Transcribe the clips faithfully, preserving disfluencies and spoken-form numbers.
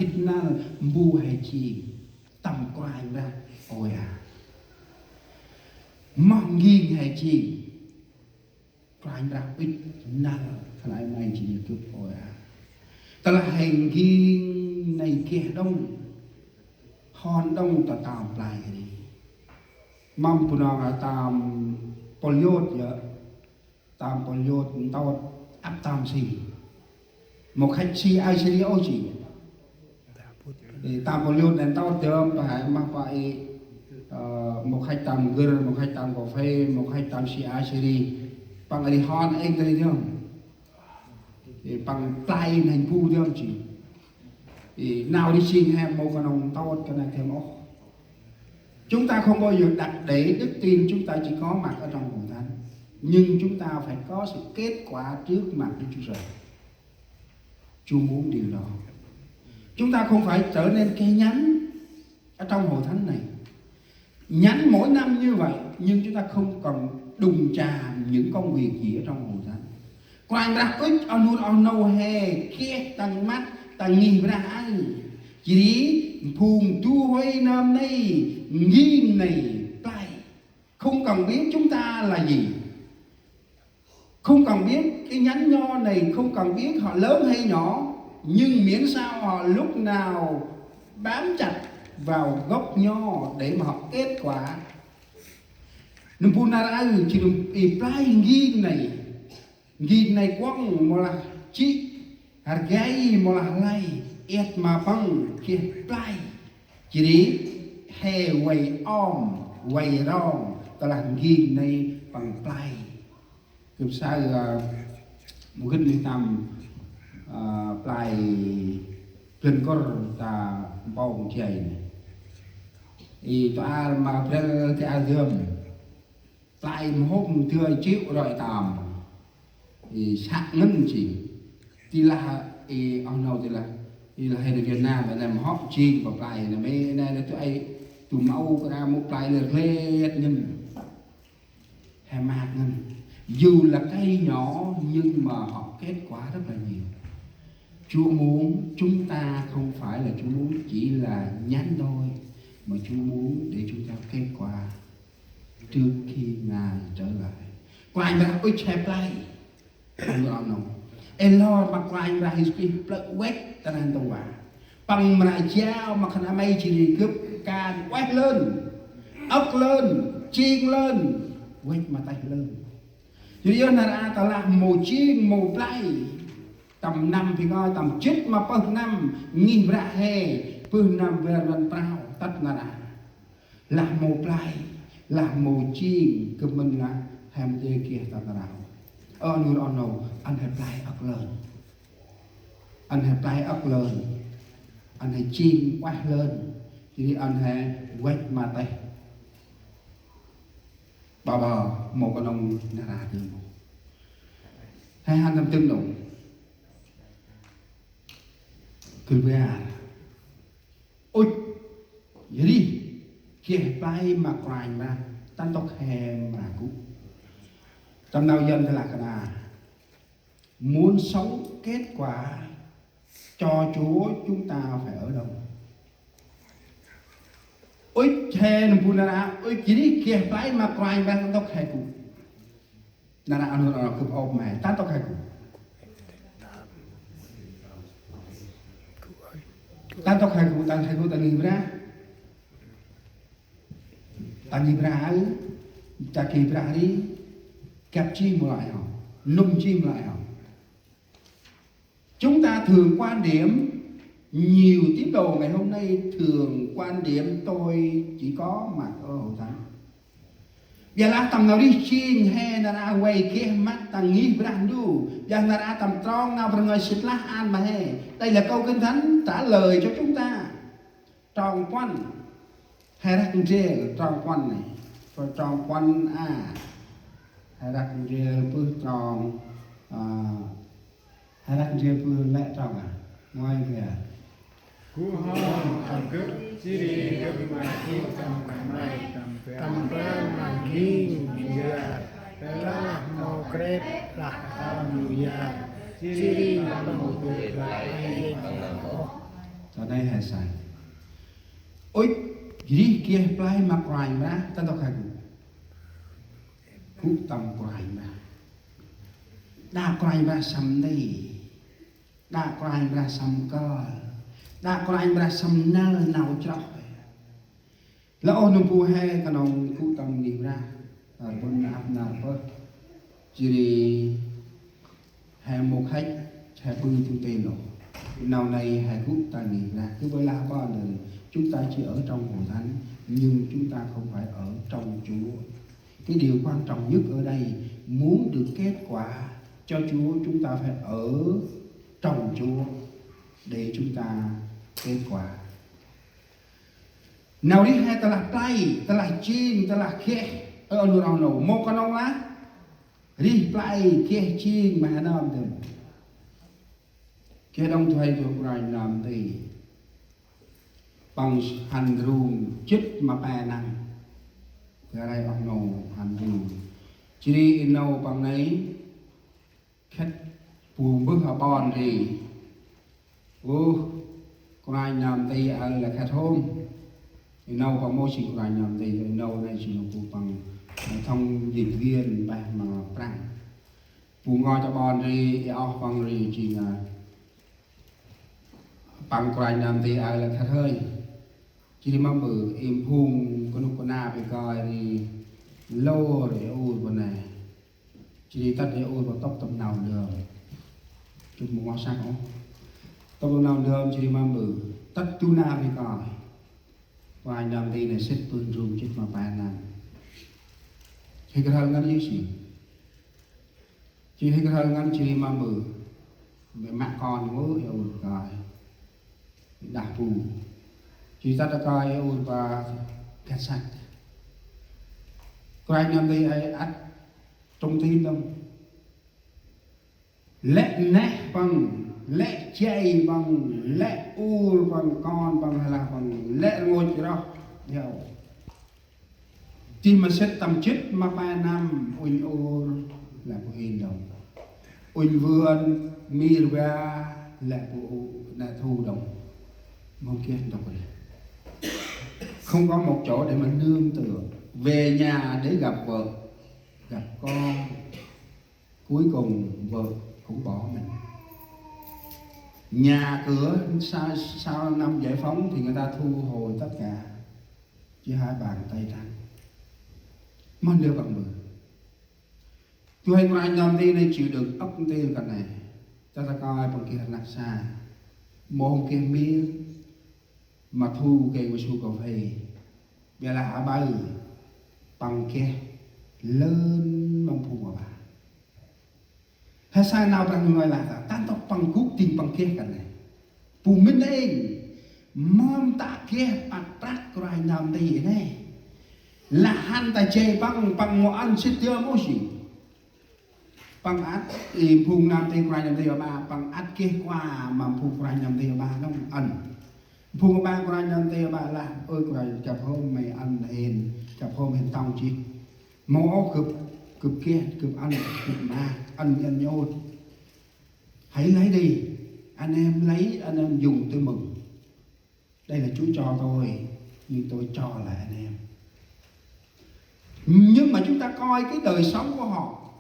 ŭch năl mbu he jêng tâm Kôranh Brah ôi a. Moh n'ging he jêng, Kôranh Brah ŭch năl khân ay may jêng gâp ôi a. Tơlah he n'ging nây geh đŏng, hon đŏng ta tơm play ri. Mâm Bunong a tơm pôl yôt yơh. Tơm pôl yôt ntôt ăp tơm si. Mâu khăch si ai si ri ôh jêng. Ê, tơm pôl yôt nây ntôt dơm, pa hê mah pa ê, ơ, mâu khăch tơm gâr, mâu khăch tơm cà phê, mâu khăch tơm si ai si ri. Păng ri hon êng ta ri dơm. Ê, păng play n'hanh bu dơm jêng. Ê, nau ri jêng he mâu knŏng ntôt kơt nây dơm ôh. Chúng ta không bao giờ đặt để đức tin chúng ta chỉ có mặt ở trong hội thánh. Nhưng chúng ta phải có sự kết quả trước mặt Đức Chúa Trời. Chúa muốn điều đó. Chúng ta không phải trở nên khe nhánh ở trong hội thánh này. Nhánh mỗi năm như vậy, nhưng chúng ta không cần đụng chạm những công việc gì ở trong hội thánh. Kôranh Brah ŭch oh nur oh nô he geh tâm măt tâm ngih Brah aơ. Jêh ri phung du huê nơm nây, n'ging nây play. Không cần biết chúng ta là gì. Không cần biết cái nhánh nho này, không cần biết họ lớn hay nhỏ, nhưng miễn sao họ lúc nào bám chặt vào gốc nho để mà họ kết quả. Nơm bu nar aơ, jêh nơm i play n'ging nây. N'ging nây kuŏng mâu lah jê̆, rgay mâu lah lay, et ma păng geh play. Jêh ri he vay om, vay rong, tơlah n'ging nây păng play. Gâp saơ, ơ, mâu gĭt nây tâm, ơ, play plơ̆n kŭr ta mpông jay nây. I to ar ma brel ti ar dơm. Play mhôk mdơi triệu roi tơm. I săk ngăn jêng. Ti lah, i oh nô ti lah. I lah he nê Việt Nam, nê mhôk jêng pa play, nê mê, nê, nê tui ai, tui mâu kra mâu play lĕ rlet ngăn. He mhak ngăn. Dù là cây nhỏ nhưng mà họ kết quả rất là nhiều. Chúa muốn chúng ta không phải là Chúa muốn chỉ là nhánh thôi, mà Chúa muốn để chúng ta kết quả trước khi Ngài trở lại. Kôranh Brah ŭch he play. Ơ nô. Ê lor ma Kôranh Brah Yêsu Krist plơ̆ văch ta neh ntu va. Păng mra jao ma khân ay may jêh ri gâp kan ueh lơn. Âk lơn, jêng lơn, văch ma têh lơn. Jêh ri yơh nar aơ tơlah mâu jêng mâu play. Tâm năm phi ngơi, tâm jât ma pơh năm, ngih Brah he, pơh năm bar rbăn prao, tât nar aơ. Lah mâu play, lah mâu jêng, gâp mĭn lah, he mâu dơi geh ta nau. Ơ nur oh nô, ăn he play âk lơn. Ăn he play âk lơn. Ăn he jêng ueh lơn. Jêh ri ăn he văch ma têh. Ba ba, mâu knŏng nar aơ dơm mâu. He hăn tâm dơm đŏng. Gâp ƀiă. Ŭch, jêh ri, geh play ma Kôranh Brah, ta ntŭk he mra gŭ. Tâm nau Yuăn tơlah kơna. Muốn sống kết quả cho Chúa chúng ta phải ở đâu? Ŭch he nơm bu nar aơ, ŭch jêh ri geh play ma Kôranh Brah ta ntŭk he gŭ. Nar aơ, nar aơ, gâp ôp may, ta ntŭk he gŭ. Ta ntŭk he gŭ, ta ntŭk he gŭ, ta ngih Brah. Ta ngih Brah aơ, ta geh Brah ri, gâp jêh mâu lah hŏ, nŭm jêh mâu lah hŏ. Chúng ta thường quan điểm, nhiều tín đồ ngày hôm nay thường quan điểm tôi chỉ có mặt ở hội thánh. Biălah tâm nau rêh jêng he nar aơ vay geh măt ta ngih Brah Ndu. Biălah nar aơ tâm trong nau Brah Ngơi Sĭt Lah ăn ma he. Đây là câu Kinh Thánh trả lời cho chúng ta. Trong puăn. He răk ndrel trong puăn nây. Trong puăn a. He răk ndrel bơh trong, à, he răk ndrel bơh lĕ trong a. Ngơi kơ. Gŭ hŏm tâm gâp, jêh ri gâp ma gŭ tâm khân ay may. Tâm ban ma n'ging n'ging. Tơlah mâu krêp lah tâm n'ging. Jêh ri mâu dơi lah ai yêng ôh. Ta nây he sai. Ŭch rêh geh play ma Kôranh Brah, ta ntŭk he gŭ. Gŭ tâm Kôranh Brah. Đă Kôranh Brah săm nti. Đă Kôranh Brah săm kơl. Đă Kôranh Brah săm năl nau chroh. Lah ôh nâm bu he knŏng gŭ tâm ngih Brah. Rbŭn ăp nar pơh. Jêh ri he mâu khăch, he ƀư du tê nô. Nau nây he gŭ ta ngih Brah. Cứ vậy là bao giờ chúng ta chỉ ở trong hội thánh, nhưng chúng ta không phải ở trong Chúa. Cái điều quan trọng nhất ở đây, muốn được kết quả cho Chúa, chúng ta phải ở trong Chúa để chúng ta kết quả. Nau rêh he tơlah play, tơlah jêng, tơlah geh, ơ, ơ, nô, nô, mâu knŏng lah rêh play geh jêng ma he nơm dơm. Geh đŏng du huê du kôranh nơm nti. Păng hăn rung jât ma pe năm. Geh rai oh nô hăn rung. Jêh ri ê nô păng nây khât bu mbơh a ƀon ri. Ôh, kôranh nơm nti aơ lah khât hôm. Ê nô păng mâu jêng kôranh nơm nti, ê nô nây jêng bu păng thông dịch viên bah ma Prăng. Bu ngoch a ƀon ri, ê oh păng ri jêng, a, păng kôranh nơm nti aơ lah khât hơi. Jêh ri mâm ƀư, ê phung kơnŭk kơna bê kơi ri lor ê ur bu nây. Jêh ri tât ê ur bu tŭp tâm nau ndơm. Chŭp mâu ngoh săk ôh. Tŭp tâm nau ndơm jêh ri mâm ƀư. Tât du nar bê kơi. Kôranh nơm nti nây sĭt pưn rung jât ma pe năm. He kơt hăl ngăn yơh jêh. Jêh he kơt hăl ngăn jêh ri mâm ƀư. Bê ma kon ơ ê ur bê kơi. Đah bu. Jêh ri tât a kơi ê ur bu găt săk. Kôranh nơm nti aơ ăt trông tin đŏng. Lĕ neh păng, lĕ jay păng, lĕ ur păng, kon păng, lah păng, lĕ rngôch roh. Yau. Jêh ma sĭt tâm jât ma pe năm uănh ur lĕ bu hên đŏng. Uănh vườn mir va lĕ bu nê thu đŏng. Mâu geh ntŭk ri. Không có một chỗ để mà nương tựa. Về nhà để gặp vợ, gặp con. Cuối cùng vợ cũng bỏ mình. Nhà cửa sau, sau năm giải phóng thì người ta thu hồi tất cả. Chỉ hai bàn tay trắng. Mân đeo bằng mười. Tôi hay nói anh Nam Tây này chịu đựng ốc Tây cái này. Ta ta coi bằng kia nặc xa. Mô hông kia miếng. Ma thu kê ma su kôphê. Bia lah aƀaơ păng geh lơn mâm phung aƀaơ. He saơ nau Brah Ndu ngơi lah ta, ta ntŭk păng gŭ tĭng păng geh kơt nây. Bu mĭn êng, mâm ta geh păng prăk kôranh Nam Tây nây. Lah hăn ta jay păng, păng mâu ăn sĭt dơm ôh jêng. Păng ăt, ê phung Nam Tây, kôranh Nam Tây aƀaơ, păng ăt geh kuă ma phung kôranh Nam Tây aƀaơ nŏng ăn. Phung aƀaơ kôranh Nam Tây aƀaơ lah, ơi kôranh, chăp hôm may ăn hên, chăp hôm hên tŏng jêh. Mâu ôh gâp, gâp geh, gâp ăn, gâp ma, ăn, ăn nhôt. Hãy lấy đi, anh em lấy, anh em dùng tui mừng. Đây là Chúa cho tôi, nhưng tôi cho lại anh em. Nhưng mà chúng ta coi cái đời sống của họ,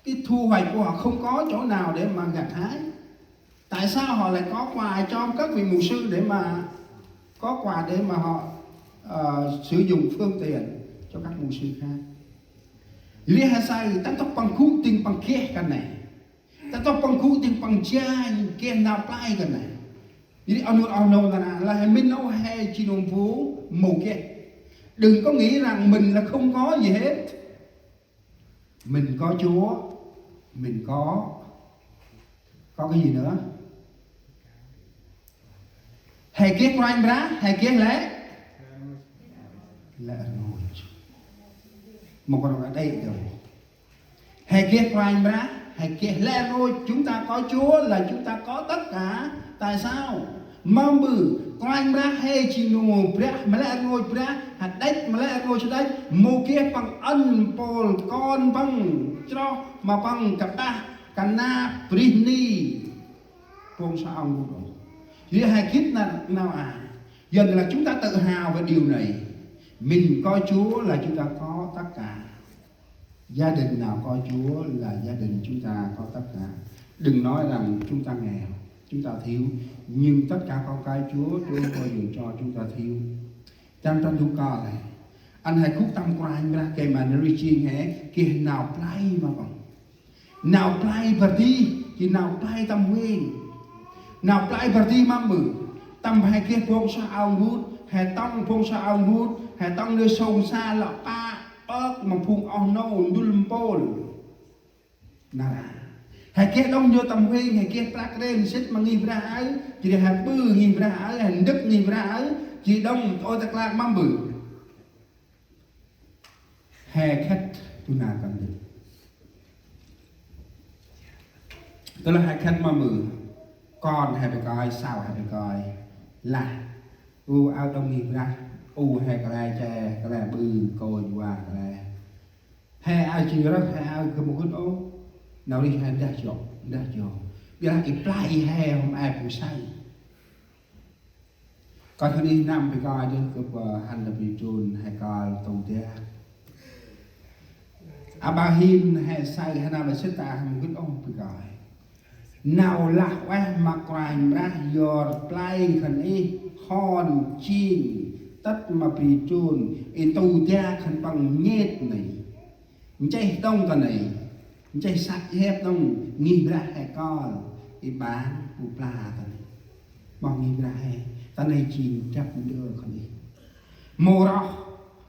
cái thu hoạch của họ không có chỗ nào để mà gặt hái. Tại sao họ lại có quà cho các vị mục sư để mà có quà để mà họ, ờ, sử dụng phương tiện cho các mục sư khác? Ri he saơ, ta ntŭk păng gŭ tĭng păng geh kơt nây. Ta ntŭk păng gŭ tĭng păng janh geh nau play kơt nây. Ri oh nô, oh nô ta nây, lah he mĭn ôh he jêng nô bu mâu geh. Đừng có nghĩ rằng mình là không có gì hết. Mình có Chúa, mình có, có cái gì nữa? He geh Kôranh Brah, he geh lĕ, lĕ rngôch. Mâu geh nau đê̆ đŏng. He geh Kôranh Brah, he geh lĕ rngôch, chúng ta có Chúa là chúng ta có tất cả. Tại sao? Mâm ƀư, Kôranh Brah he jêng nô Brah ma lĕ rngôch brah, hađăch ma lĕ rngôch hađăch, mâu geh păng ăn mpôl kon păng chroh ma păng kơpah, kanap, brih ni. Pông sa ong gŭ đŏng. Ri he gĭt nau, nau a. Yơn lah chúng ta tự hào về điều này. Mình có Chúa là chúng ta có tất cả. Gia đình nào có Chúa là gia đình chúng ta có tất cả. Đừng nói rằng chúng ta nghèo, chúng ta thiếu, nhưng tất cả con cái Chúa, Chúa không bao giờ cho chúng ta thiếu. Chăm chăm Luca này, ăn hãy khúc tâm Kôranh Brah kê ma nri jêng he, kê nau play ma Păng. Nau play bơh di, jêng nau play tâm huêng. Nau play bơh di ma mơ. Tâm he geh phung sa aơ ngut, he tŏng phung sa aơ ngut, he tŏng nê sông sa lŏ pă, ơk ma phung oh nô ndŭl mpôl. Nar aơ. He geh đŏng nhô tâm huêng, he geh prăk rên sĭt ma ngih Brah aơ, jêh ri he ƀư ngih Brah aơ, he ndâk ngih Brah aơ, jêh đŏng ôi ta klak ma mơ. He khât tu na kăn dư. Tơ lah he khât ma mơ, kon he bơh kơi, sau he bơh kơi. Lah, u aơ đŏng ngih Brah, u he kăl e che, kăl e ƀư, kônh wa kăl e. He aơ jêng rơh, he aơ gâp mâu gĭt ôh. Nau rêh he ndah jŏ, ndah jŏ. Ƀiălah i play i he hôm e bu say. Kơt hăn i năm bơh kơi dơh gâp, ơ, hăn ta bri trun he kơl tu dak. Aƀaơ hên he say he nau lah sĭt ta hăn gĭt ôh bơh kơi. Nau lah ueh ma Kôranh Brah yor play khân ih hŏn jêng tât ma bri trun i tu dak khân păng nhêt nây. Nchih tŏng ta nây, nchih săk hep tŏng ngih Brah he kơl, i ƀăn bu pla ta nây. Mâu ngih Brah he, ta nây jêng drăp ndơ khân ih. Mâu roh,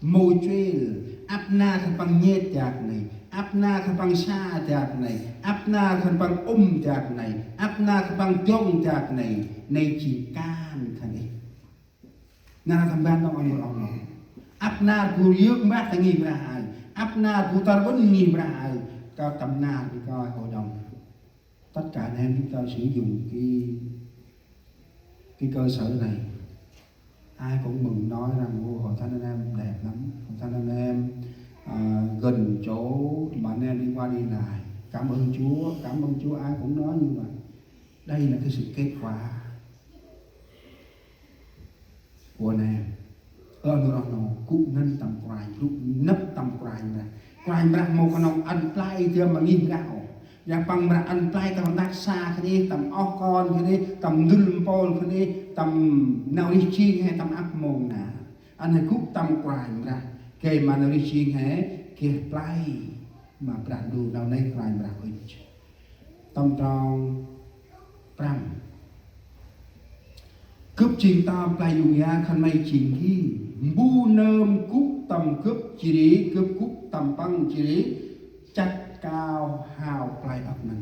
mâu chuêl, ăp nar khân păng nhêt dak nây, ăp nar khân păng sa dak nây, ăp nar khân păng ŭm dak nây, ăp nar khân păng dŏng dak nây, nây jêng kan khân ih. Nar tâm ban nŏng ăn mơ ŏng nŏng. Ăp nar bu yơk mbah ta ngih Brah aơ. Ăp nar bu tăr ƀŭn ngih Brah aơ. Kơ tâm nar bơh kơi hội đồng. Tất cả anh em chúng ta sử dụng cái, cái cơ sở này. Ai cũng mừng nói rằng, ô, hội thánh anh em đẹp lắm. Hội thánh anh em, à, gần chỗ mà anh em đi qua đi lại. Cảm ơn Chúa, cảm ơn Chúa, ai cũng nói như vậy. Đây là cái sự kết quả của anh em. Ơ, nô, nô, nô, gŭ ngăn tâm Kôranh, gŭ nâp tâm Kôranh Brah. Kôranh Brah mâu knŏng ăn play dơm ma ngih Brah ôh. Yor Păng Brah ăn play tâm dak sa khân ih, tâm oh kon khân ih, tâm ndŭl mpôl khân ih, tâm nau rêh jêng he, tâm ăp mông nar. Ăn he gŭ tâm Kôranh Brah. Gay ma nau rêh jêng he, geh play ma Brah Ndu, nau nây Kôranh Brah ŭch. Tâm trong prăm. Gâp jêng tơm play ung ya khân may jêng hên. Mbu nơm gŭ tâm gâp jêh ri, gâp gŭ tâm păng jêh ri, chăt kao hao play âk nây.